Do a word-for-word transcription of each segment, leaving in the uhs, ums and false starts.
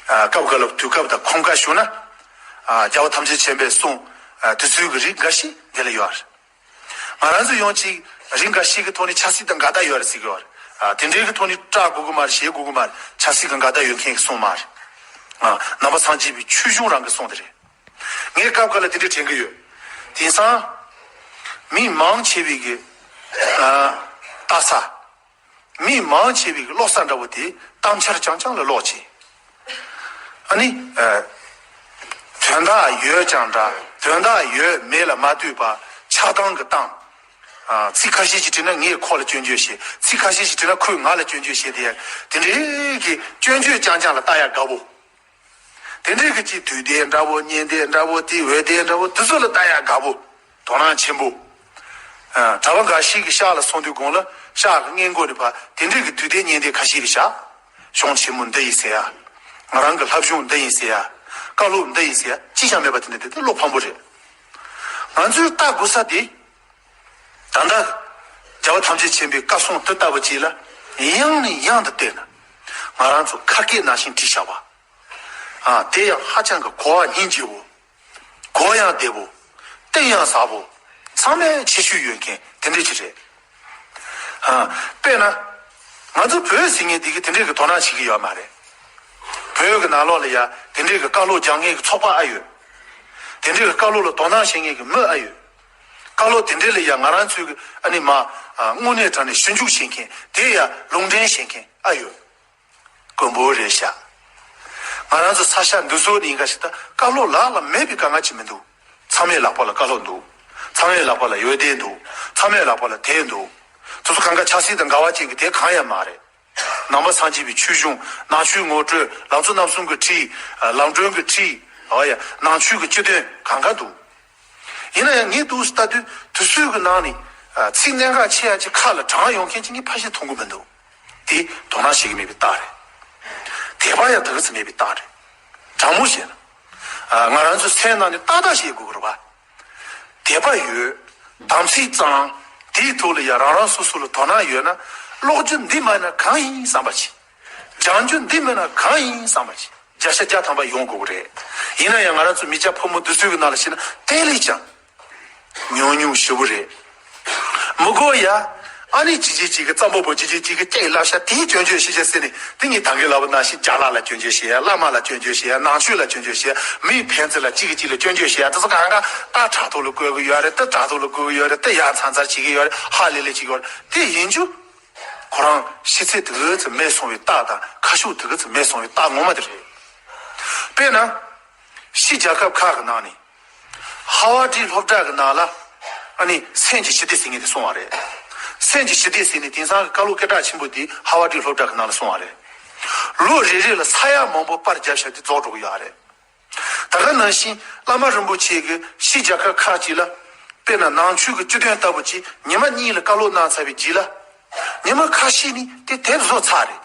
ཨ། སྐབས་འགའ་ལ་དུས་སྐབས་དང་ཁོམ་ཁ་བྱུང་ན། ཨ། རྒྱལ་བ་ཐམས་ཅད་མཁྱེན་པའི་གསུང་། ཨ། དེ་ཚོའི་གི་རིགས་འགའ་ཞིག་འདི་ལ་ཡོད་རེད། ང་རང་ཚོ་ཡང་ཅིག་རིགས་འགའ་ཞིག་གི་ཐོག་ནས་ཆབ་སྲིད་དང་འགལ་ཟླ་ཡོད་རེད་ཟེར་གི་ཡོད་རེད། ཨ། དེ་འདྲའི་གི་ཐོག་ནས་སྐྲག་དགོས་གི་མ་རེད། ཞེད་དགོས་གི་མ་རེད། ཆབ་སྲིད་དང་འགལ་ཟླ་ཡོད་མཁན་གི་གསུང་མ་རེད། ཨ། ནང་པ་སངས་རྒྱས་པའི་ཆོས་གཞུང་རང་གི་གསུང་དེ་རེད། ངས་སྐབས་འགའ་ལ་དེ་འདྲ་དྲན་གི་ཡོད། དེང་སང་མི་མང་ཆེ་བའི་གི། ཨ། ལྟ་ས། མི་མང་ཆེ་བའི་གི་ཀློག་ས་འདྲ་བོ་དེ་གཏམ་འཆལ་རྐྱང་རྐྱང་ལ་ཀློག་བྱས། ཨ་ནི། ཨ། དོན་དག་ཡོད་ཀྱང་འདྲ། དོན་དག་ཡོད་མེད་ལ་མ་ལྟོས་པ་ཆགས་སྡང་གི་སྟངས། ཨ། ཚིག་ཁ་ཤས་ཤིག་བྲིས་ན་ངས་ཁོ་ལ་སྐྱོན་བརྗོད་བྱེད། ཚིག་ཁ་ཤས་ཤིག་བྲིས་ན་ཁོས་ང་ལ་སྐྱོན་བརྗོད་བྱེད་དེ། དེ་འདྲའི་གི་སྐྱོན་བརྗོད་རྐྱང་རྐྱང་ལ་ལྟ་ཡག་དགའ་བོ། དེ་འདྲའི་གི་ཅིག་དུས་དེ་འདྲ་བོ་ཉིན་དེ་འདྲ་བོ་དེ་འོད་དེ་འདྲ་བོ་དེ་ཚོ་ལ་ལྟ་ཡག་དགའ་བོ། དོ་སྣང་ཆེན་པོ། ཨ། གྲྭ་པ་འགའ་ཞིག་གི་ཤག་ལ་སོང་དུས་གོང་ལ་ཤག་གི་སྔས་མགོ་ནས་ཕར་དེ་འདྲའི་གི་དུས་དེ་ཉིན་དེ་ཁ་ཤས་ལ་བཞག་གཞུང་ཆེན་མོ་འདི་ཡིན་ཟེར་ཡ། ང་རང་གི་བསླབ་སྦྱོང་འདི་ཡིན་ཟེར་ཡ། བཀའ་སློབ་འདི་ཡིན་ཟེར་ཡ་ཅི་ཡང་མེད་པ་དེ་འདྲ་དེ་དེ་བློ་ཕམ་པོ་རེད། ང་ཚོས་ལྟ་དགོས་ས་དེ། ད་ལྟ་རྒྱལ་བ་ཐམས་ཅད་མཁྱེན་པའི་བཀའ་གསུང་དེ་ལྟ་བུ་ཅིག་ལ་ཡང་ནས་ཡང་དུ་བལྟས་ན། ང་རང་ཚོ་ཁ་སྐད་ནང་བཞིན་བྲིས་བཞག་པ། ཨ། དེ་ཡང་ཧ་ཅང་གི་གོ་བ་སྙིང་རྗེ་བོ། གོ་ཡང་བདེ་བོ། བསྟན་ཡང་ཟབ་བོ། ཚང་མས་ཁྱད་ཆོས་ཡོད་མཁན་དེ་འདྲ་ཅིག་རེད། ཨ། དཔེར་ན། ང་ཚོ་བོད་ཟེར་མཁན་དེ་གི་དེ་འདྲའི་གི་དོ་སྣང་བྱེད་ཀྱི་ཡོད་མ་རེད། བོད་གི་ནང་ལོགས་ལ་ཡ་དེ་འདྲའི་གི་བཀའ་སློབ་སྦྱང་མཁན་གི་ཚོགས་པ་ཨ་ཡོད། དེ་འདྲའི་གི་བཀའ་སློབ་ལ་དོ་སྣང་བྱེད་མཁན་གི་མི་ཨ་ཡོད། བཀའ་སློབ་དེ་འདྲའི་ལ་ཡ་ང་རང་ཚོའི་གི་ཨ་ནི་མ། ཨ། དངོས་གནས་དྲང་གནས་ཞིབ་འཇུག་བྱེད་མཁན་དེ་ཡ་ལུང་འདྲེན་བྱེད་མཁན་ཨ་ཡོད། དཀོན་པོ་རེད་ཤག་ང་རང་ཚོ་ས་ཆ་འདི་ཚོ་ནི་ཡིན་ག་ཞིག་ད་བཀའ་སློབ་ལག་ལ་མེད་པའི་དཀའ་ངལ་ཅིག་མི་འདུག་ཚང་མའི་ལག་པ་ལ་བཀའ་སློབ་འདུག་ཚང་མའི་ལག་པ་ལ་འོད་སྡེར་འདུག་ཚང་མའི་ལག་པ་ལ་དེབ་འདུག་དེ་ཚོ་གང་ག་ཆབ་སྲིད་དང་འགལ་བ་ཅན་གྱི་དེབ་གང་ཡང་མ་རེད། ནང་པ་སངས་རྒྱས་པའི་ཆོས་གཞུང་། ནང་ཆོས་ངོ་སྤྲོད། ལམ་གཙོ་རྣམ་གསུམ་གྱི་ཁྲིད། ལམ་སྒྲོན་གྱི་ཁྲིད། འོ་ཡ། ནང་ཆོས་ཀྱི་སྤྱི་དོན་གང་ག་འདུག་ཡིན་ན་ཡང་ངས་འདུག་ལྟ་དུས་དེ་ཚོའི་གི་ནང་ནས། ཨ། ཚིག་གནད་འགག་ཆེ་ཡ་ཅིག་ཁ་ལ་དྲངས་ཡོང་མཁན་ཅིག་ངས་ཕལ་ཆེར་མཐོང་གི་མི་འདུག་དེ་དོ་སྣང་བྱེད་ཀྱི་མེད་པའི་རྟགས་རེད། དད་པ་ཡང་དེ་ག་ཚོད་མེད་པའི་རྟགས་རེད། དྲང་མོ་བཤད་ན། ཨ། ང་རང་ཚོའི་སེམས་ནང་ནས་ཏག་ཏག་བཤད་དགོས་ཀྱི་རེད་པ། དད་པ་ཡོད། དམ་ཚིག་གཙང་། དེའི་ཐོག་ལ་ཡང་རང་རང་སོ་སོ་ལ་དོ་སྣང་ཡོད་ན། ཀློག་རྒྱུ་འདི་མིན་ན་གང་ཡིན་བསམ་པ་བྱེད། སྦྱང་རྒྱུ་འདི་མིན་ན་གང་ཡིན་བསམ་པ་བྱེད། བརྒྱ་ཆ་བརྒྱ་ཐམ་པ་ཡོང་དགོས་ཀྱི་རེད། ཡིན་ན་ཡང་ང་རང་ཚོ་མི་སྐྱ་ཕོ་མོ་འདི་ཚོའི་གི་ནང་ལ་བཤད་ན་དེ་ལས་ཀྱང་ཉུང་ཉུང་ཞེ་པོ་རེད། མི་དགོས་ཡ། ཨ་ནི་ཅི་ཅི་ཅིག་གི་རྩམ་པ་པོ་ཅི་ཅི་ཅིག་གི་སྐད་བསླབ་བྱ་དེའི་སྐྱོན་བརྗོད་ཤེས་བྱ་ཟེར་ནས་དེ་ངས་ད་གིན་ལབ་པ་ནང་བཞིན་རྒྱ་ལག་ལ་སྐྱོན་བརྗོད་བྱེད་ཡ། བླ་མ་ལ་སྐྱོན་བརྗོད་བྱེད་ཡ། ནང་ཆོས་ལ་སྐྱོན་བརྗོད་བྱེད་ཡ། མིའི་ཕན་ཚུན་ལ་གཅིག་གིས་གཅིག་ལ་སྐྱོན་བརྗོད་བྱེད་ཡ། དེ་ཚོ་གང་ག་ད་དྲ་ཐོག་ལ་བཀོད་གི་ཡོད་རེད། ད་དྲ་ཐོག་ལ་བཀོད་གི་ཡོད་རེད། ད་ཡ་མཚར་མཚར་བྱེད་གི་ཡོད་རེད། ཧ་ལས་ལས་བྱེད་གི་ཡོད་རེད། དེ་ཡིན་རྒྱུ། ཁོ་རང་ཤེས་ཚད་དེ་ག་ཚོད་མེད་སོང་བའི་རྟགས་དང་ཁ་ཕྱོགས་དེ་ག་ཚོད་མེད་སོང་བའི་རྟགས་ངོ་མ་དེ་རེད། དཔེར་ན། ཕྱི་རྒྱལ་ཁབ་ཁག་གི་ནང་ནས། ཧ་ཝར་ཌི་སློབ་གྲྭ་གི་ནང་ལ། ཨ་ནི་སེམས་ཀྱི་ཞི་བདེ་ཟེར་མཁན་དེ་སོང་བ་རེད། སེམས་ཀྱི་ཞི་བདེ་ཟེར་ནས་དེང་སང་གི་བཀའ་སློབ་སྐད་གྲགས་ཆེན་པོ་དེ་ཧ་ཝར་ཌི་སློབ་གྲྭ་གི་ནང་ལ་སོང་བ་རེད། ལོ་རེ་རེ་ལ་ས་ཡ་མང་པོ་པར་བརྒྱབ་བཞག་དེ་རྫོགས་འགྲོ་གི་ཡོད་རེད། ད་ག་ནང་བཞིན་བླ་མ་རིན་པོ་ཆེ་གིས་ཕྱི་རྒྱལ་ཁབ་ཁག་ཅིག་ལ། དཔེར་ན་ནང་ཆོས་ཀྱི་སྤྱི་དོན་ལྟ་བུ་ཅིག་ཉི་མ་གཉིས་ལ་བཀའ་སློབ་གནང་ཚར་བའི་རྗེས་ལ། ཉི་མ་ཁ་ཤས་ནས་དེ་དེབ་བཟོ་ཚར་རེད།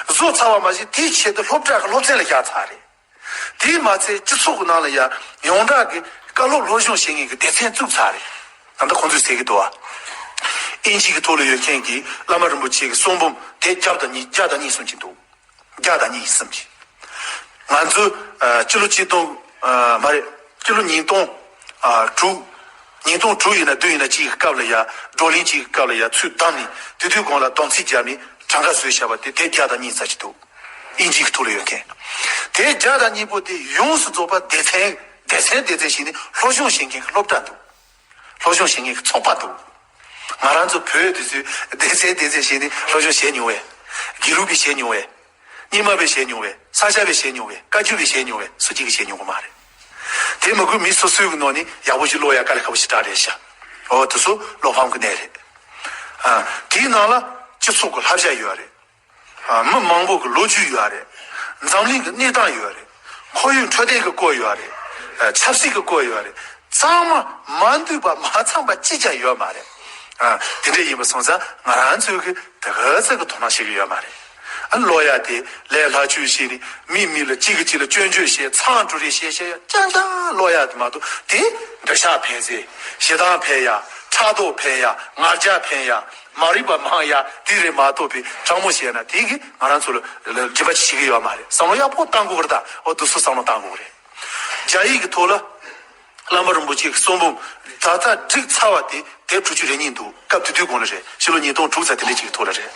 བཟོ་ཚར་བ་མ་ཟད་དེའི་ཆེད་དུ་སློབ་གྲྭ་གི་སློབ་ཚན་ལ་བཞག་ཚར་རེད། དེས་མ་ཚད་སྤྱི་ཚོགས་ཀྱི་ནང་ལ་ཡང་ཡོངས་གྲགས་ཀྱི་བཀའ་སློབ་སློབ་སྦྱོང་བྱེད་མཁན་གྱི་སྡེ་ཚན་བཙུགས་ཚར་རེད། ད་ལྟ་ཁོང་ཚོས་ཟེར་གྱི་འདུག་བ། ཨིན་ཇི་གི་ཐོག་ལ་ཡོད་མཁན་གྱི་བླ་མ་རིན་པོ་ཆེ་གི་གསུང་འབུམ་དེ་བརྒྱ་དང་གཉིས། བརྒྱ་དང་གཉིས་གསུམ་ཅིག་འདུག་བརྒྱ་དང་གཉིས་གསུམ་ཅིག་ང་ཚོ། ཨ། སྤྱི་ལོ་ཆིག་སྟོང་། ཨ། མ་རེད། སྤྱི་ལོ་ཉིས་སྟོང་། ཨ། དྲུག་ཉིས་སྟོང་དྲུག་ཡིན་ན་བདུན་ཡིན་ན་གཅིག་གི་སྐབས་ལ་ཡ། བགྲོ་གླེང་གཅིག་གི་སྐབས་ལ་ཡ་ཚུར་བདམས་ནས་དེ་དུས་གོང་ལ་བསྡོམས་རྩིས་བརྒྱབ་ནས་གྲངས་ཀ་བཟོས་བཞག་པ་དེ་དེབ་བརྒྱ་དང་གཉིས་ཙམ་ཅིག་འདུག་ཨིན་ཇི་གི་ཐོག་ལ་ཡོད་མཁན། དེབ་བརྒྱ་དང་གཉིས་པོ་དེ་ཡོངས་སུ་རྫོགས་པ་སྡེ་ཚན། སྡེ་ཚན་སྡེ་ཚན་བྱས་ནས་སློབ་སྦྱོང་བྱེད་མཁན་གྱི་སློབ་གྲྭ་འདུག་སློབ་སྦྱོང་བྱེད་མཁན་གྱི་ཚོགས་པ་འདུག་ང་རང་ཚོ་བོད་དེ་ཚོས་སྡེ་ཚན་སྡེ་ཚན་བྱས་ནས་སློབ་སྦྱོང་བྱས་མྱོང་བས། དགེ་ལུགས་པས་བྱས་མྱོང་བས། རྙིང་མ་པས་བྱས་མྱོང་བས། ས་སྐྱ་པས་བྱས་མྱོང་བས། བཀའ་བརྒྱུད་པས་བྱས་མྱོང་བས། སུ་གཅིག་གིས་བྱས་མྱོང་གི་མ་རེད། དེ་མ་དགོས་མི་སོ་སོའི་གི་ནང་ནས་ཡག་པོ་ཞིག་ཀློག་ཡ་དཀའ་ལས་ཁག་པོ་ཞེ་དྲག་རེད་ཤག་འོ་དེ་ཚོ་བློ་ཕམ་གི་གནས་རེད། ཨ། དེའི་ནང་ལ་སྤྱི་ཚོགས་ཀྱི་བསླབ་བྱ་ཡོད་རེད། ཨ། མི་མང་པོ་གི་ལོ་རྒྱུས་ཡོད་རེད། འཛམ་གླིང་གི་གནས་སྟངས་ཡོད་རེད། ཁོར་ཡུག་འཕྲོད་བསྟེན་གྱི་སྐོར་ཡོད་རེད། ཨ། ཆབ་སྲིད་ཀྱི་སྐོར་ཡོད་རེད། ཚང་མ་མ་འདུས་པ་མ་ཚང་པ་གཅིག་ཀྱང་ཡོད་མ་རེད། ཨ། དེ་འདྲ་ཡིན་པ་སོང་ཙང་ང་རང་ཚོས་གི་དེ་ག་ཚོད་ཀྱི་དོ་སྣང་བྱེད་ཀྱི་ཡོད་མ་རེད། ཨ། ཀློག་ཡ་དེ་ལས་སླ་བཅོས་བྱས་ནས་མི་མི་ལ་གཅིག་གིས་གཅིག་ལ་སྐྱོན་བརྗོད་བྱས། མཚང་འབྲུ་རེ་བྱས་བྱས་ཡ་རྐྱང་རྐྱང་ཀློག་ཡ་དེ་མ་གཏོགས། དེ་འདོད་ཆགས་འཕེལ་ཚེ། ཞེ་སྡང་འཕེལ་ཡ། ཕྲག་དོག་འཕེལ་ཡ། ང་རྒྱལ་འཕེལ་ཡ། མ་རིག་པ་མང་ཡ་དེ་རེད་མ་གཏོགས་པའི་དྲང་མོ་བཤད་ན་དེ་གིས་ང་རང་ཚོ་ལ་སྒྲིབ་པ་ཅི་ཞིག་གི་ཡོད་མ་རེད། བསམ་བློ་ཡག་པོ་བཏང་དགོས་པ་རེད། ད་འོ་དུ་སུ་བསམ་བློ་བཏང་དགོས་པ་རེད། རྒྱ་ཡིག་གི་ཐོག་ལ་བླ་མ་རིན་པོ་ཆེ་གི་གསུང་འབུམ་ད་ལྟ་བསྒྲིགས་ཚར་བ་དེ་དེབ་དྲུག་ཅུ་རེ་གཉིས་འདུག་སྐབས་དེ་དུས་གོང་ལ་རེད། ཕྱི་ལོ་ཉིས་སྟོང་དྲུག་ཙམ་དེ་འདྲ་ཅིག་གི་ཐོག་ལ་རེད།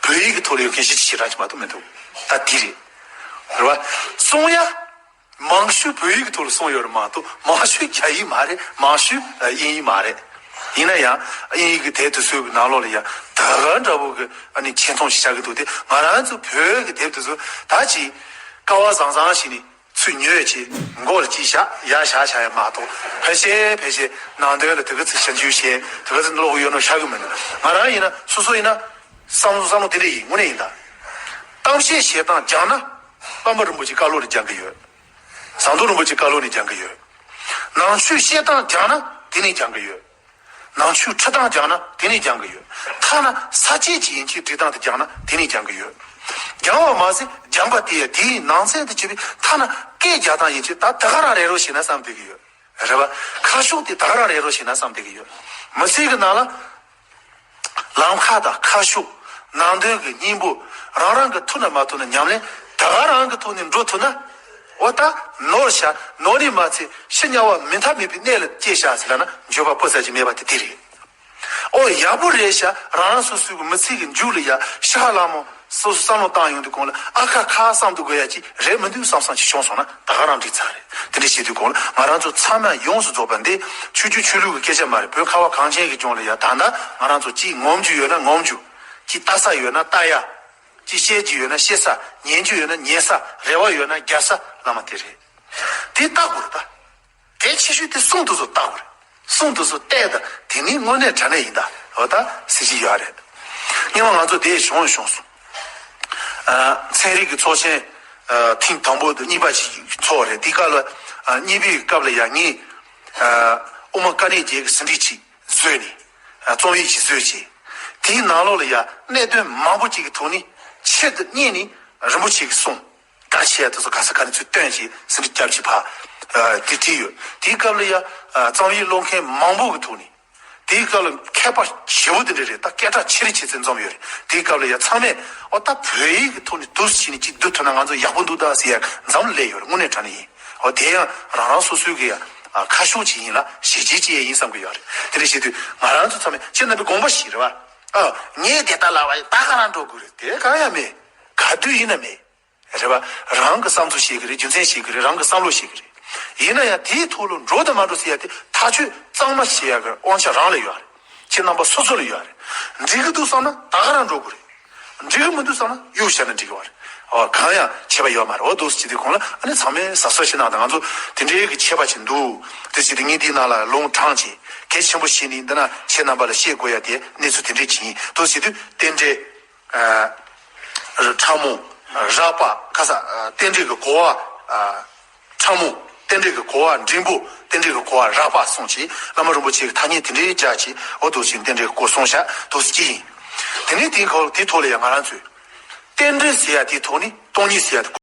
བོད་ཡིག་གི་ཐོག་ལ་ཡོད་མཁན་ཞིག་ཅིག་རང་ཅིག་མ་གཏོགས་མི་འདུག་ད་དེ་རེད། རེད་བ། གསུང་ཡ། མང་ཤོས་བོད་ཡིག་གི་ཐོག་ལ་གསུངས་ཡོད་རེད་མ་གཏོགས་མང་ཤོས་རྒྱ་ཡིག་མ་རེད། མང་ཤོས་ཨ་དབྱིན་ཡིག་མ་རེད། ཡིན་ན་ཡང་དབྱིན་ཡིག་གི་དེབ་དེ་ཚོའི་གི་ནང་ལོགས་ལ་ཡང་ད་ག་འདྲ་བོ་གི་ཨ་ནི་ཆེ་མཐོང་ཞིག་བྱ་གི་འདུག་དེ་ང་རང་ཚོ་བོད་ཀྱི་དེབ་དེ་ཚོ་ད་ཅིག་དཀའ་བ་བཟང་བཟང་ཞིག་ནི་ཚུར་ཉོས་ཅིག་མགོ་ལ་ཅིག་བཞག་ཡར་བཞག་བཞག་ཡ་མ་གཏོགས་ཕལ་ཆེར་ཕལ་ཆེར་ནང་དོན་ལ་དེ་ག་ཚོད་ཞིབ་འཇུག་བྱས་དེ་ག་ཚོད་ཀློག་གི་ཡོད་ནོ་བཞག་གི་མི་འདུག་ང་རང་ཡིན་ན་སོ་སོ་ཡིན་ན་བསམ་བློ་བསམ་བློ་དེ་འདྲ་ཡིན། དངོས་གནས་ཡིན་ད། གཏམ་བཤད་བྱེད་སྟངས་སྦྱངས་ན་བླ་མ་རིན་པོ་ཆེ་བཀའ་སློབ་ནས་སྦྱང་གི་ཡོད། ཟམ་གདོང་རིན་པོ་ཆེ་བཀའ་སློབ་ནས་སྦྱང་གི་ཡོད། ནང་ཆོས་བཤད་སྟངས་སྦྱངས་ན་དེ་ནས་སྦྱང་གི་ཡོད། ནང་ཆོས་ཁྲིད་སྟངས་སྦྱངས་ན་དེ་ནས་སྦྱང་གི་ཡོད། ཐ་ན་ས་བཅད་ཀྱི་ཡན་ཆད་འབྲི་སྟངས་དེ་སྦྱངས་ན་དེ་ནས་སྦྱང་གི་ཡོད། སྦྱངས་པ་མ་ཟད་སྦྱངས་པ་དེ་ཡང་དེའི་ནང་ཚན་དུ་བྱས་པའི་ཐ་ན་སྐད་རྒྱག་སྟངས་ཡན་ཆད་ད་ད་ག་རང་རེད་རོགས་བྱས་ན་བསམ་བསྡད་ཀྱི་ཡོད། རེད་པ། ཁ་ཕྱོགས་དེ་ད་ག་རང་རེད་རོགས་བྱས་ན་བསམ་བསྡད་ཀྱི་ཡོད། མི་ཚེ་གི་ནང་ལ། ལམ་ཁ་དང་ཁ་ཕྱོགས། ནང་དོན་གྱི་སྙིང་པོ། རང་རང་གི་ཐུབ་ན་མ་ཐུབ་ན་ཉམས་ལེན་ད་ག་རང་གི་ཐོག་ནས་འགྲོ་ཐུབ་ན། འོ་ད་ནོར་བྱ་ནོར་ནི་མ་ཚད་ཕྱི་དམྱལ་བ་མི་མཐའ་མེད་པའི་གནས་ལ་སྐྱེས་བཞག་ཟེར་ལབ་ན་འགྱོད་པ་སྤུ་ཙམ་ཅིག་མེད་པ་དེ་དེ་རེད། ཨོ་ཡག་པོ་རེད་ཤག་རང་རང་སོ་སོའི་གི་མི་ཚེ་གི་མཇུག་ལ་ཡ་ཤ་ལ་མོ་སོ་སོ་བསམ་བློ་བཏང་ཡོང་དུས་གོང་ལ་ཨ་ཁ་ཁ་བསམ་དུ་དགོས་ཡ་ཅིག་རེད་མི་འདུག་བསམ་བསམ་ཅིག་བྱུང་སོང་ན་ད་ག་རང་འགྲིག་ཚར་རེད། དེ་འདྲ་བྱེད་དུས་གོང་ལ་ང་རང་ཚོ་ཚང་མ་ཡོངས་སུ་རྫོགས་པ་འདི་ཆོས་བརྒྱུད་ཆོས་ལུགས་ཀྱི་སྐད་ཆ་མ་རེད། བོད་ཁ་བ་གངས་ཅན་གྱི་ལྗོངས་ལ་ཡ་ད་ལྟ་ང་རང་ཚོ་ཅིག་ངོམ་རྒྱུ་ཡོད་ན་ངོམ་རྒྱུ། ཅིག་ལྟ་ས་ཡོད་ན་ལྟ་ཡ། ཅིག་བཤད་རྒྱུ་ཡོད་ན་བཤད་ས། ཉན་རྒྱུ་ཡོད་ན་ཉན་ས། རེ་བ་ཡོད་ན་རྒྱབ་ས་བླ་མ་དེ་རེད། དེ་ལྟ་དགོས་རེད་ད། གལ་ཆེ་ཤོས་དེ་གསུང་དེ་ཚོ་ལྟ་དགོས་རེད། གསུང་དེ་ཚོ་བལྟས་ད་དེ་ནི་དངོས་གནས་དྲང་གནས་ཡིན་ད། འོ་ད་སྲིད་ཀྱི་ཡོད་རེད། སྔོན་མ་ང་ཚོ་དེ་བྱུང་བྱུང་སོང་། ཨ་ཚན་རིག་གི་ཚོགས་ཆེན་ཨ་ཐེངས་དང་པོ་དང་གཉིས་པ་ཞིག་ཚོགས་རེད། དེའི་སྐབས་ལ་ཨ་གཉིས་པའི་སྐབས་ལ་ཡང་ངས་ཨ་དབུ་མ་དཀའ་གནད་བརྒྱད་ཀྱི་ཟིན་བྲིས་ཅིག་བཟོས་ནས་ཨ་རྩོམ་ཡིག་ཅིག་བཟོས་བྱས། དེའི་ནང་ལོགས་ལ་ཡང་གནད་དོན་མང་པོ་ཅིག་གི་ཐོག་ནས་ཆེད་དུ་གཉེར་ནས་རིན་པོ་ཆེ་གི་གསུང་ག་ཆེ་ཡ་དེ་ཚོ་ག་ས་ག་ནས་ཚུར་བཏོན་བྱས་ཟིན་བྲིས་རྒྱབ་ཀྱི་ཕ་དེ་བྲིས་ཡོད། དེའི་སྐབས་ལ་ཡ་རྩོམ་ཡིག་ཀློག་མཁན་མང་པོ་གི་ཐོག་ནས་དེའི་སྐབས་ལ་མཁས་པ་ཞེ་པོ་དེ་འདྲ་རེད། ད་སྐད་གྲགས་ཆེ་རིགས་ཆེ་ཚད་འཛོམས་ཡོད་རེད། དེའི་སྐབས་ལ་ཡ་ཚང་མས་ཨོ་ད་བོད་ཡིག་གི་ཐོག་ནས་དུས་སུ་ཕྱིན་ནས་ཅིག་བསྡུ་ཐུབ་ན་ང་ཚོ་ཡག་པོ་འདུག་ད་ཟེར་ཡ་འཛམ་སླེབས་ཡོད་རེད། དངོས་གནས་དྲང་གནས་ཡིན། ཨོ་དེ་ཡང་རང་རང་སོ་སོའི་གི་ཡ་ཁ་ཕྱོགས་ཅིག་ཡིན་ལ་གཞི་བྱེས་ཅིག་ཡིན་བསམ་གི་ཡོད་རེད། དེ་འདྲ་བྱེད་དུས་ང་རང་ཚོ་ཚང་མས་ཁྱེད་རྣམ་པའི་དགོངས་པ་ཞིག་རེད་བ། ཨ་ངས་དེ་ལྟ་ལབ་པ་ཡིན་ད་ག་རང་འགྲོ་དགོས་རེད། དེ་གང་ཡང་མེད། ག་དུས་ཡིན་ན་མེད། རེད་བ། རང་གི་བསམ་ཚུལ་བཤད་གི་རེད། རྒྱུ་མཚན་བཤད་གི་རེད། རང་གི་བསམ་བློ་བཤད་གི་རེད། ཡིན་ན་ཡང་དེའི་ཐོག་ལ་འགྲོ་དང་མ་འགྲོ་ཟེར་ཡ་དེ་ཐག་གཅོད་གཙང་མ་བྱེད་ཡ་གི་དབང་ཆ་རང་ལ་ཡོད་རེད། ཁྱེད་རྣམ་པ་སོ་སོ་ལ་ཡོད་རེད། འགྲིག་གི་འདུག་བསམ་ན་ད་ག་རང་འགྲོ་དགོས་རེད། འགྲིག་གི་མི་འདུག་བསམ་ན་གཡུག་བཞག་ན་འགྲིག་གི་བ་རེད། ཨོ་གང་ཡང་ཁྱད་པར་ཡོད་མ་རེད། འོ་འདུག་སེ་བྱེད་དུས་གོང་ལ་ཨ་ནི་ཚང་མས་གཟབ་གཟབ་བྱེད་ན་ད་ང་ཚོ་དེ་འདྲའི་གི་ཁྱད་པར་ཅིག་འདུག་དེ་བྱེད་དུས་ངས་འདིའི་ནང་ལ་ལུང་དྲངས་ཀྱིས་གལ་ཆེན་པོ་བྱས་ནས་འདི་ན་ཁྱེད་རྣམ་པ་ལ་བཤད་དགོས་ཡ་དེ་གནས་ཚུལ་དེ་འདྲའི་ཅིག་ཡིན། འདུག་སེ་བྱེད་དུས་རྟེན་འབྲེལ། ཨ་ཁྲ་མོ། རགས་པ། ཁ་ས་ཨ་རྟེན་འབྲེལ་གྱི་གོ་བ། ཨ་ཁྲ་མོ། རྟེན་འབྲེལ་གྱི་གོ་བ་འབྲིང་པོ། རྟེན་འབྲེལ་གྱི་གོ་བ་རགས་པ་གསུངས་ཀྱིས་བླ་མ་རིན་པོ་ཆེ་གི་ཐ་སྙད་དེ་འདྲའི་སྦྱར་ཀྱིས་འོ་འདུག་སེ་རྟེན་འབྲེལ་གྱི་སྐོར་གསུངས་ཤག་འདུག་སེ་ཅིག་ཡིན། དེ་ནས་དེའི་ཁོ་དེའི་ཐོག་ལ་ཡང་ང་རང་ཚོས་རྟེན་འབྲེལ་ཟེར་ཡ་དེའི་ཐོག་ནས་སྟོང་ཉིད་ཟེར་ཡ་དེ་